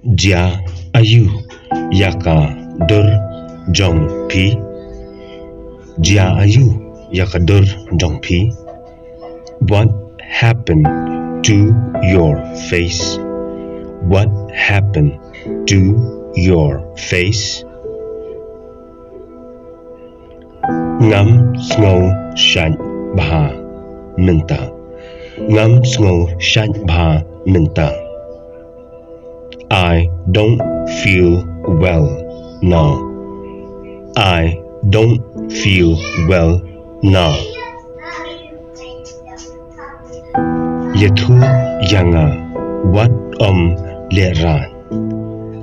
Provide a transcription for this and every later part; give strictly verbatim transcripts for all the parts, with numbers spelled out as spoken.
Jia aïu ïa ka dur jong phi? Jia aïu ïa ka dur jong phi? What happened to your face? What happened to your face? Ngam sngew shait bha mynta. Ngam sngew shait bha mynta. I don't feel well now. I don't feel well now. Ïathuh ïa nga wat ym lehraiñ.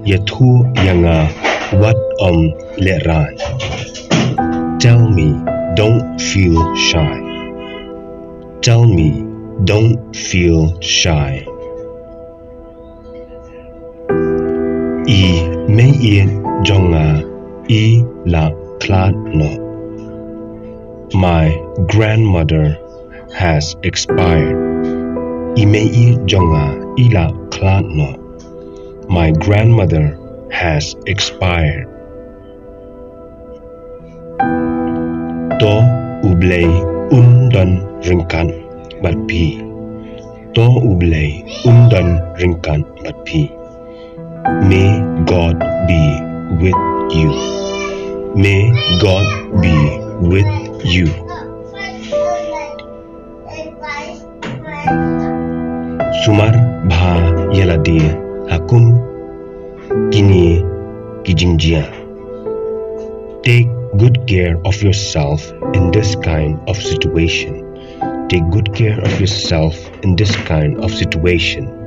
Ïathuh ïa nga wat ym lehraiñ. Tell me, don't feel shy. Tell me, don't feel shy. I meiieit jong nga i la khlad noh. My grandmother has expired. I meiieit jong nga i la khlad noh. My grandmother has expired. To U Blei un don ryngkat bad phi. To U Blei un don ryngkat bad phi. May God be with you. May God be with you. Sumar bha ïa lade ha kum kine ki jingjia. Take good care of yourself in this kind of situation. Take good care of yourself in this kind of situation.